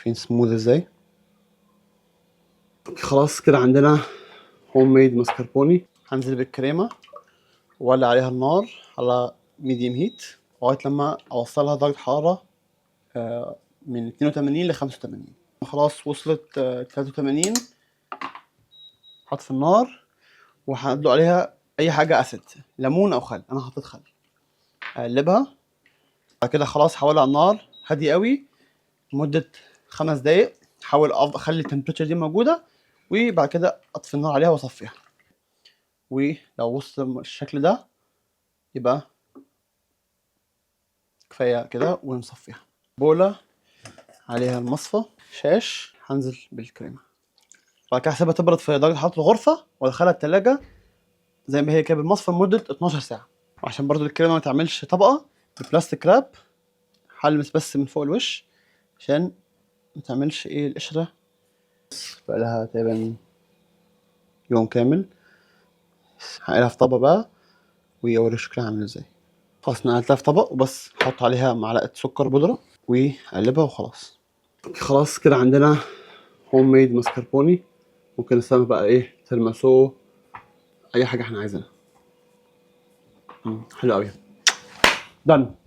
شايفين سموذ ازاي؟ خلاص كده عندنا home made mascarpone. هنزل بالكريمه وولع عليها النار على medium heat لغاية لما اوصلها درجه حرارة من 82 ل 85. خلاص وصلت 83. هطفي النار وهدلق عليها اي حاجة acid، ليمون او خل، انا حطيت خل. اقلبها. بعد كده خلاص هولع النار هادي قوي لمدة 5 دقايق. احاول اخلي ال temperature دي موجوده، وبعد كده اطفي النار عليها واصفيها. ولو وصل الشكل ده يبقى كفاية كده ونصفيها. بوله عليها المصفى، شاش، هنزل بالكريمه. بعد كده هسيبها تبرد في درجه حرارة الغرفة وادخلها التلاجة زي ما هي كده بالمصفى لمدة 12 ساعه. وعشان برضو الكريمة ما تعملش طبقه، ب plastic wrap هلمس بس من فوق الوش عشان ما تعملش ايه القشره. بقى لها تقريبا يوم كامل. هنقلها في طبق بقى واوريك شكلها عامل ازاي. خلاص نقلتها في طبق، وبس هحط عليها معلقه سكر بودره واقلبها وخلاص. خلاص كده عندنا home made mascarpone. ممكن نستخدم بقى ايه، تيراميسو، اي حاجة احنا عايزينها. حلو قوي. done.